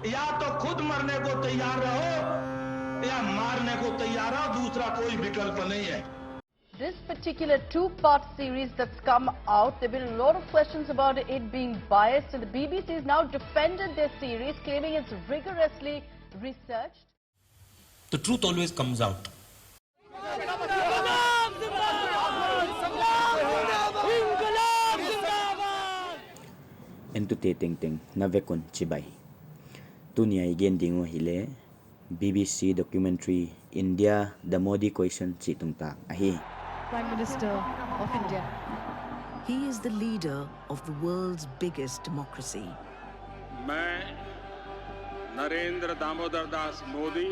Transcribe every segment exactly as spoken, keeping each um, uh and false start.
या तो खुद मरने को तैयार रहो, या मारने को तैयार रहो, दूसरा कोई विकल्प नहीं है। This particular two-part series that's come out, there have been a lot of questions about it being biased, and the B B C has now defended their series, claiming it's rigorously researched. The truth always comes out. Entute tengteng na vek un chibai. Tuni a i gen ding uh ahihleh B B C documentary India, The Modi Question chih tungtang ahi. Prime Minister of India. He is the leader of the world's biggest democracy. मैं नरेंद्र दामोदर दास Modi.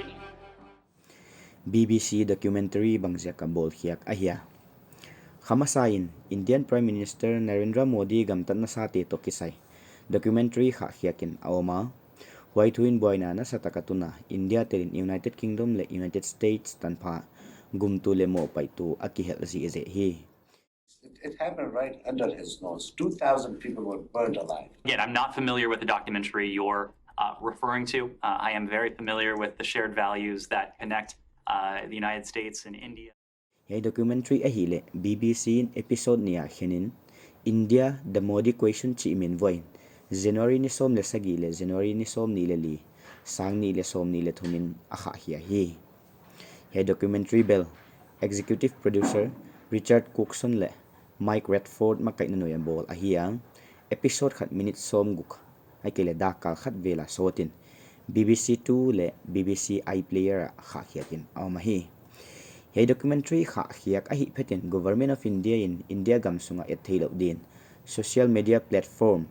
B B C documentary bangziak a bawlkhiak ahia? Kha masa in Indian Prime Minister Narendra Modi gamtat nasate toh kisai documentary khahkhiak in a om a, huai thu in buaina nasatak a tun a India telin United Kingdom leh United States tanpha gumtu leh mohpaihtu a kihelh zihzeh hi. It, it happened right under his nose. Two thousand people were burned alive. Again, I'm not familiar with the documentary you're uh, referring to. Uh, I am very familiar with the shared values that connect uh, the United States and India. Hiai documentary ahihleh B B C in episode nih a khenin India, The Modi Question chih min vuain January ni sawm leh sagih leh January ni sawmnih leh li, sang nih leh sawmnih leh thum in a khahkhia hi. Hiai documentary bel executive producer Richard Cookson leh Mike Redford makaihna nuai a bawl ahi a, episode khat minute sawmguk, ahihkeileh dakkal khat vel a sawtin B B C Two leh B B C iPlayer ah khahkhiak in a om ahi. Hiai documentary khahkhiak ahih phetin Government of India in India gam sunga et theihlouh din social media platform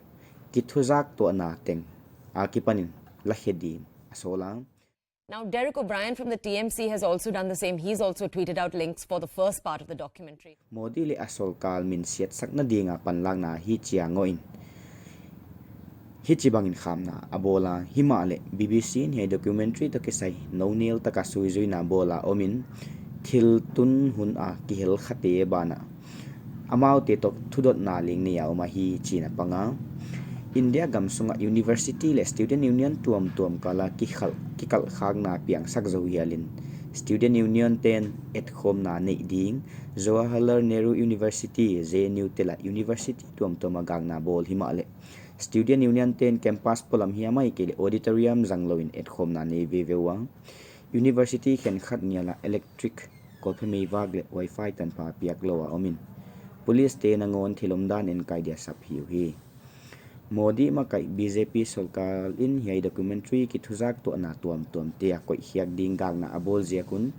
kithuzak tuahna teng akipanin lakhe din a sawl a. Now, Derek O'Brien from the T M C has also done the same. He's also tweeted out links for the first part of the documentary. Modi leh a sawlkal min siatsakna dinga panlakna hichia ngohin hichibangin khamna a bawl a, himahleh B B C in hiai documentary toh kisai nounel taka suizuina bawl a omin, thil tun hun a kihel khate banah amaute toh thudotna leng nei a om ahi chi'n a pang a. India gam sunga university leh student union tuamtuam kala kikhal, kikalhkhakna piangsak zou hialin student union ten etkhawmna neih ding, Jawaharlal Nehru University, J N U te lah university tuamtuam a gakna bawl himahleh student union ten campus polam hiam ahihkeileh auditorium zanglouin etkhawmna nei veve ua. University khenkhat ngial ah electric, kawlphe meivak leh wifi tanpha piak lou a omin, police te nangawn thil omdan enkai dia sap hi uhi. Modi makaih B J P sawlkal in hiai documentary kithuzak tuahna tuamtuam te a koihkhiak ding gakna a bawl ziak un,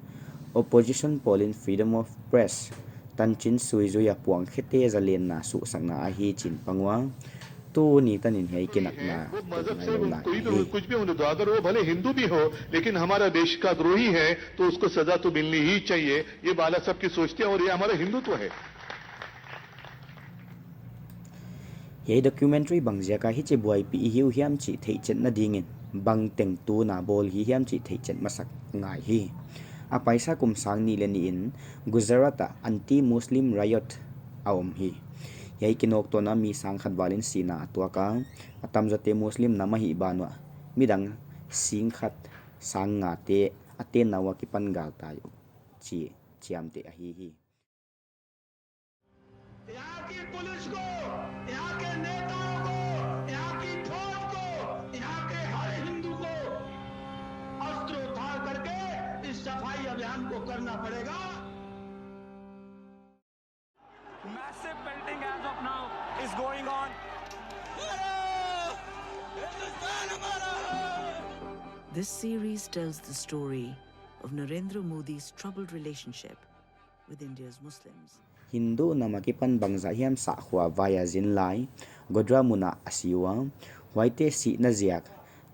opposition pawl in freedom of press tanchin suizui a puangkhete zalenna suhsakna ahi chi'n pang ua. Tuni tanin hiai kinakna, कुछ भी होने दो, अगर वो भले हिंदू भी हो, लेकिन हमारा देश का द्रोही है, तो उसको सजा तो मिलनी ही चाहिए। ये बाला साहब की सोचते हैं और ये हमारा हिंदुत्व है। Hiai documentary bangziaka hichi buaipih i hi uh hiam chih theihchetna dingin, bangteng tun a bawl hi hiam chih theihchet masak ngai hi. A paisa kum sang nih leh nih in Gujarat ah anti-Muslim riot a om hi. Hiai kinawktuahna mi sang khat val in sihna a tuak a, a tamzawte Muslim nam ahih ban uah, midang sing khat sang nga te a tenna ua kipan galtai uh chi chiamteh ahi hi. यहाँ की पुलिस को, यहाँ के नेताओं को, यहाँ की फौज को, यहाँ के हर हिंदू को अस्त्र उद्धार करके इस सफाई अभियान को करना पड़ेगा। Massive pelting as of now is going on. This series tells the story of Narendra Modi's troubled relationship with India's Muslims. Hindu nam akipan bangzah hiam sahkhua vai a zin lai, Godhra mun ah a si ua, huaite sihna ziak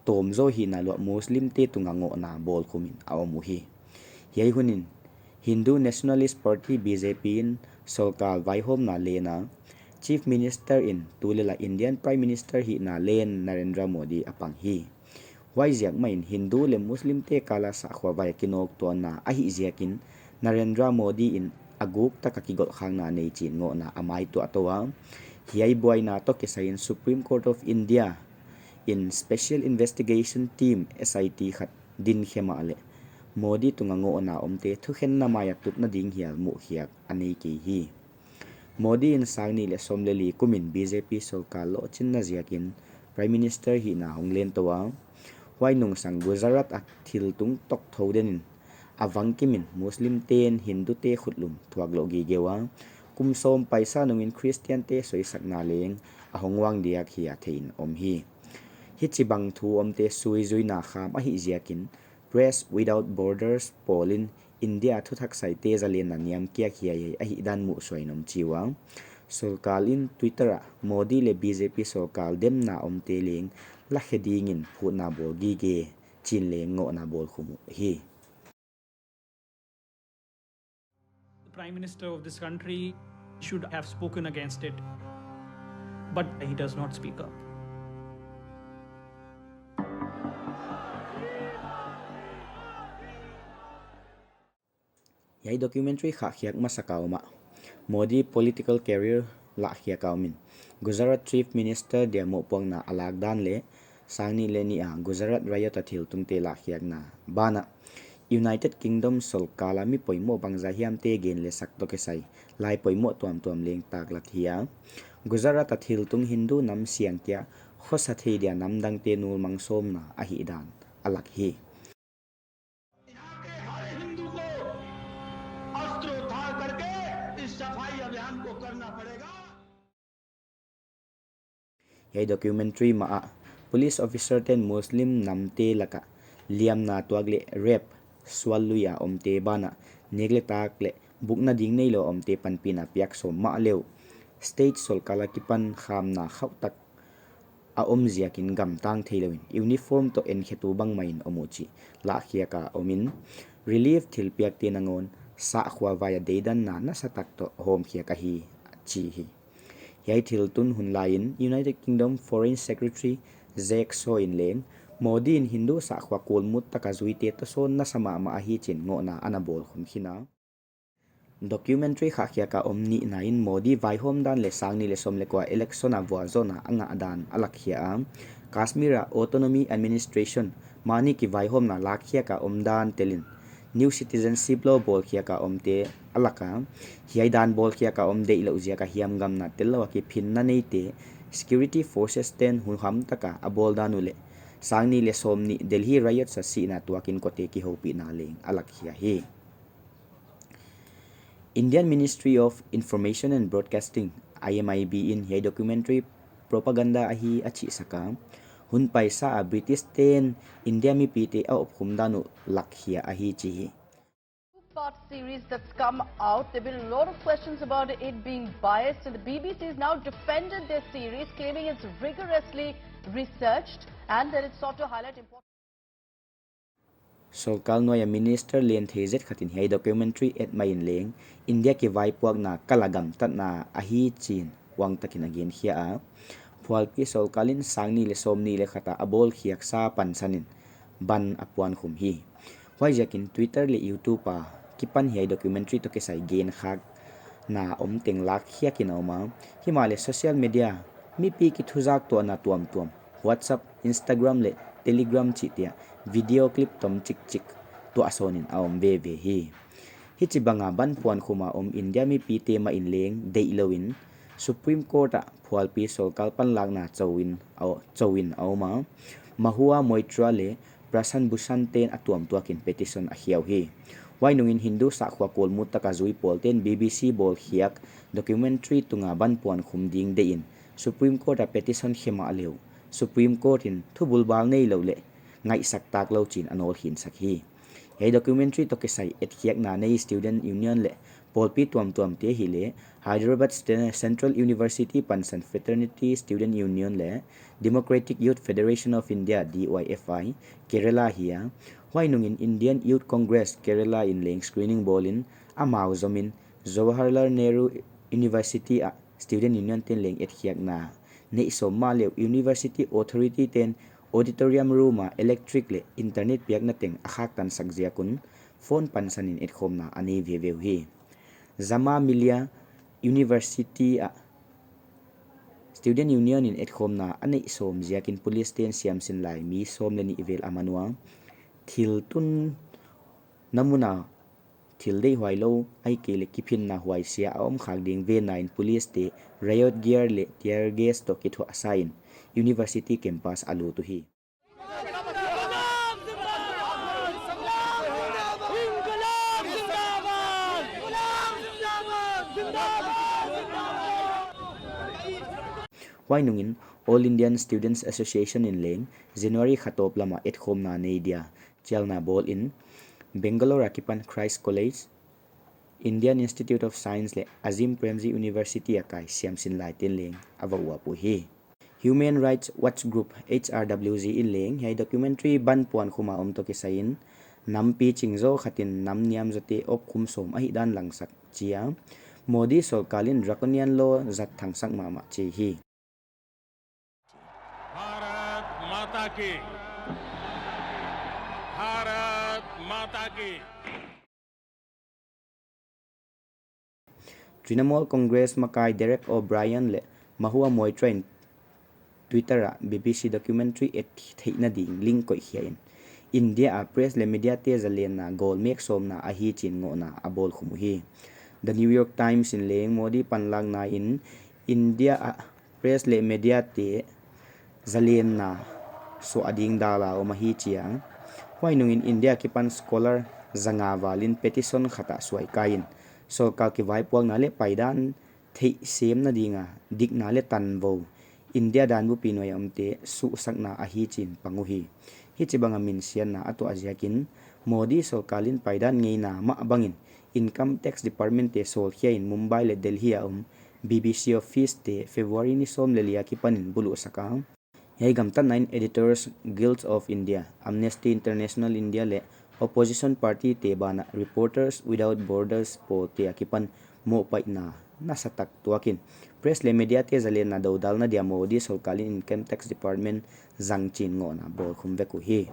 tawmzaw hihna luah Muslim te tunga ngohna bawlkhumin a om uhi. Hiai hunin Hindu Nationalist Party, B J P in sawlkal vaihawmna len a, Chief Minister in tulel a Indian Prime Minister hihna len Narendra Modi a pang hi. Huaiziak mahin Hindu leh Muslim te kala sahkhua vai a kinawktuahna ahih ziakin Narendra Modi in a guk taka kigolhkhakna nei chi'n ngohna a maituah tou a. Hiai buaina toh kisai in Supreme Court of India in Special Investigation Team, S I T khat din khe mahleh Modi tunga ngohna omte thukhenna maia tupna ding hial muhkhiak a nei kei hi. Modi in sang nih leh sawm leh li kumin B J P sorkar lohchinna ziakin Prime Minister hihna hong len tou a, huai nungsang Gujarat a thiltung tokthou denin a vangkimin Muslim ten Hindu te khutlum thuak loh gige ua, kum sawm paisa nungin Christian te soisakna leng a hong uang diak hi a theihin om hi. Hichibang thu omte suizuina kham ahih ziakin Press Without Borders pawlin India thuthak saite zalenna niamkiak hiaihiai ahihdan muhsuahin om chi ua, sorkar in Twitter ah Modi leh B J P sorkar demna omte leng lakhe dingin phutna bawl gige chiin leng ngohna bawlkhum uh hi. The Prime Minister of this country should have spoken against it, but he does not speak up. Hiai documentary khahkhiak masak a om ah Modi political career lahkhiak a omin, Gujarat Chief Minister dia mohpuakna a lakdan leh sang nih leh nih a Gujarat riot a thiltungte lahkhiakna banah United Kingdom sorkar a mi poimoh bangzah hiamte gen leh sak toh kisai lai poimoh tuamtuam leng taklat hi a, Gujarat a thiltung Hindu nam siang kia khosa thei dia namdangte nulmang sawmna ahihdan a lak hi. यहाँ के हर हिंदू को अस्त्र उद्धार करके इस सफाई अभियान को करना पड़ेगा। Hiai documentary mah ah police officer ten Muslim namte laka liamna tuak leh rape, sual lui a omte banah nek leh tak leh bukna ding neilou omte panpihna piak sawm mahle uh, state sorkar akipan khamna khauhtak a om ziakin gamtang theilouin uniform toh enkhetu bangmahin om uh chih lahkhiak a omin, relief thilpiakte nangawn sahkhua vai a deidanna nasatak toh hawmkhiak ahi chi hi. Hiai thiltung hun laiin United Kingdom Foreign Secretary Jack Shaw in leng Modi in Hindu sahkhua kulmut taka zuite tohsawn nasa mahmah ahi chiin ngohna ana bawlkhum khin a. Documentary khahkhiak a om nihna in Modi vaihawmdan leh sang nih leh sawm leh kua election a vualzawlna a ngahdan a lakkhia a, Kashmir a autonomy administration mahni kivaihawmna lakkhiak a omdan telin new citizenship law bawlkhiak a omte a lak a, hiai dan bawlkhiak a om deihlouh ziaka hiamgamna tellou a kiphinna neite security forces ten huham taka a bawldan uh leh sang nih leh sawm nih Delhi riot a sihna tuakin kote kihoupihna leng a lakkhia hi. Indian Ministry of Information and Broadcasting, I M I B in hiai documentary propaganda ahi a chihsak a, hun paisa a British ten India mipite a opkhum dan uh lakkhia ahi chi hi. Two-part series that's come out. There've been a lot of questions about it being biased, and the B B C has now defended their series, claiming it's rigorously researched and that it's sought to highlight important Sorkar nuaia minister len thei zet khatin hiai documentary et mahin leng India kivaipuakna kal a gamtatna ahi chiin uangtakin a genkhia a. Phualpi sorkar in sang nih leh sawm nih leh khat a a bawlkhiaksa pansanin ban a puankhum hi. Huaiziakin Twitter leh YouTube a kipan hiai documentary toh kisai genkhakna om teng lakkhiakin a om a. Himahleh social media mipi kithuzak tuahna tuamtuam WhatsApp, Instagram leh Telegram chihte ah video clip tom chikchik tuahsawnin a om veve hi. Hichibanga ban puankhum a om India mipite mahin leng deihlouin Supreme Court ah phualpi sorkar panlakna chouin a, chouin a om a. Mahua Moitra leh Prashant Bhushan ten a tuamtuakin petition a khia uh hi. Huai nungin Hindu sahkhua kulmut taka zui pawlten B B C bawlkhiak documentary tunga ban puankhum ding deihin Supreme Court a petition khe mahle uh Supreme Court in thubulbawl neilou leh ngaihsak taklou chiin a nawlkhinsak hi. Hiai documentary toh kisai etkhiakna nei Student Union leh pawlpi tuamtuamte hileh Hyderabad St-, Central University pansan Fraternity Student Union leh Democratic Youth Federation of India, D Y F I, Kerala hi a. Huai nungin Indian Youth Congress Kerala in leng screening bawlin amau zomin Jawaharlal Nehru University ah Student Union ten leng etkhiakna neih sawm mahle uh University Authority ten auditorium room a electric leh internet piakna teng a khaktansak ziak un phone pansanin etkhawmna a nei veve uh hi. Jaamia Millia University ah Student Union in etkhawmna a neih sawm ziakin police te'n siamsin lai mi sawm leh nih vel a man ua, thil tunna mun a thil deihhuai lou ahihkeileh kiphinna huaisia a om khak ding venna in police te riot gear leh tear gas toh kithuahsa in university campus a lut uhi. Huai nungin All Indian Students Association in leng January kha tawp lam ah etkhawmna nei dia chialna bawl in, Bangalore a kipan Christ College, Indian Institute of Science leh Azim Premji University a kai siamsin lai te'n leng a va uap uhi. Human Rights Watch Group, H R W G in leng hiai documentary ban puan khum a om toh kisai in, nam piching zaw khat in nam niam zawte op khum sawm ahihdan langsak chi a, Modi sorkar in draconian law zat thangsak mahmah chi hi. Bharat माता की, भारत माता की। Trinamool Congress makai Derek O'Brien leh Mahua Moitra in Twitter ah B B C documentary et theihna ding link koih khia in, India a press leh media te zalenna gawlmek sawmna ahi chi'n ngohna a bawl khum uhi. The New York Times in leng Modi panlakna in India a press leh media te zalenna suah ding dal a om ahi chi a. Huai nungin India kipan scholar zanga val in petition khat ah suai kai in, sorkar kivaipuakna leh paidan theihsemna ding a dikna leh tanvou India danbupi nuai a omte suhsakna ahi chi'n pang uhi. Hichibang a minsiatna a tuah ziakin Modi sorkar in paidan ngeina mah bangin Income Tax Department te sawlkhia in Mumbai leh Delhi a om B B C office te February ni sawm leh li a kipan in buluhsak a. Hiai gamtatna in Editors Guild of India, Amnesty International India leh opposition party te banah Reporters Without Borders pawlte a kipan mohpaihna nasatak tuak in, press leh media te zalenna dodalna dia Modi sorkar in Income Tax Department zang chi'n ngohna bawl khum vek uhi.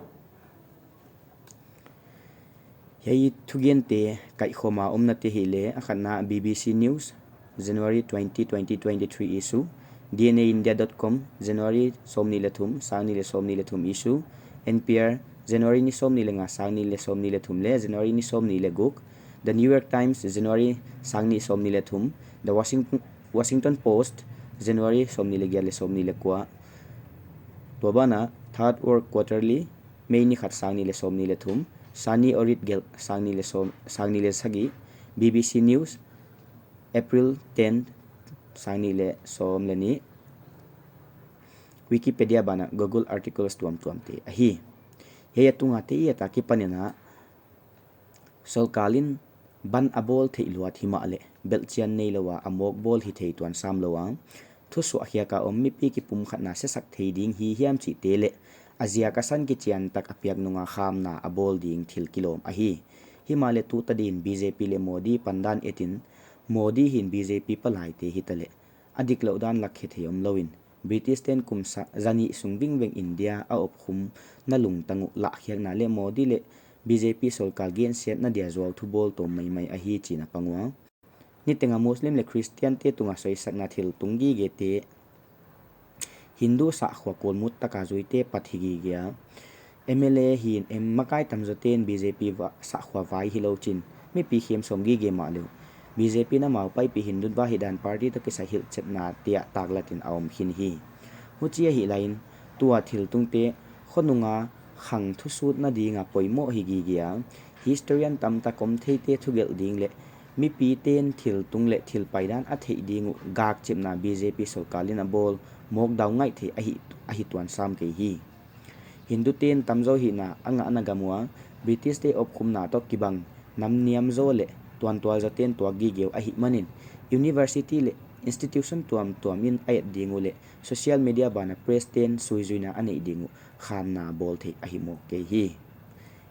Hiai thugente kaihkhawm a omnate hileh, a khatna B B C News, January twenty, twenty twenty-three issue, D N A India dot com, January sawmnih leh thum, sangnih leh sawmnih leh thum issue, N P R, January ni sawmnih leh nga, sangnih leh sawmnih leh thum leh January ni sawmnih leh guk, The New York Times, January sangnih sawmnih leh thum, The Washington, Washington Post, January sawmnih leh giat leh sawmnih leh kua. Tua banah Third World Quarterly, May ni khat sangnih leh sawmnih leh thum, Sunny Orit Gelh sangnih leh sawm, sangnih leh sagih, B B C News, April ten, sangnih leh sawm leh nih, Wikipedia banah Google articles tuamtuamte ahi. Hiai a tunga te i et a kipan in a, sorkar in ban a bawl theih luat himahleh, belhchian neilou a a mawk bawl hi thei tuan sam lou a, thusuah khiak a om mipi kipumkhatna siasak thei ding hi hiam chihte leh, a ziak a san kichian tak a piak nung a khamna a bawl ding thil kilawm ahi. Himahleh tuta din B J P leh Modi pandan et in, Modi hin B J P palaite hitaleh, a diklouh dan lakkhe thei omlou in, British te'n kum sa-, zanih sung vingveng India a opkhumna lungtang uh lahkhiakna leh Modi leh B J P sorkar gensiatna dia zuau thu bawl tawm maimai ahi chi'n a pang ua. Niteng a Muslim leh Christian te tunga soisakna thil tung gigete, Hindu sahkhua kawlmut taka zuite pat hi gige a, M L A hi in em makai tamzaw te'n B J P va-, sahkhua vai hilou chi'n mipi khem sawm gige mahle uh, B J P in amau paipih Hindu va hihdan party toh kisai hilhchepna te ah taklat in a om khin hi. Huchi ahih lai in, tua thil tungte khonung a khang thusutna ding a poimoh hi gige a, historian tamtak om theite thugelh ding leh mipi te'n thil tung leh thil paidan a theih ding uh gakchipna B J P sorkar in a bawl mawk dau ngaih theih ahi, ahi tuan sam kei hi. Hindu te'n tamzaw hihna a ngahna gam ua, British te opkhumna toh kibang nam niam zaw leh tuantual zaw te'n tuak gige uh ahihman in, university leh institution tuamtuam in a et ding uh leh social media ban a press te'n suizuina a neih ding uh khamna bawl theih ahi mawk kei hi.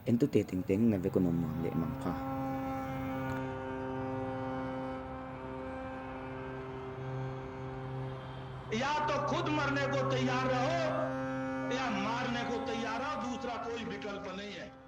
Entute tengteng na vek un nuam leh mangpha. या तो खुद मरने को तैयार रहो, या मारने को तैयार रहो, दूसरा कोई विकल्प नहीं है।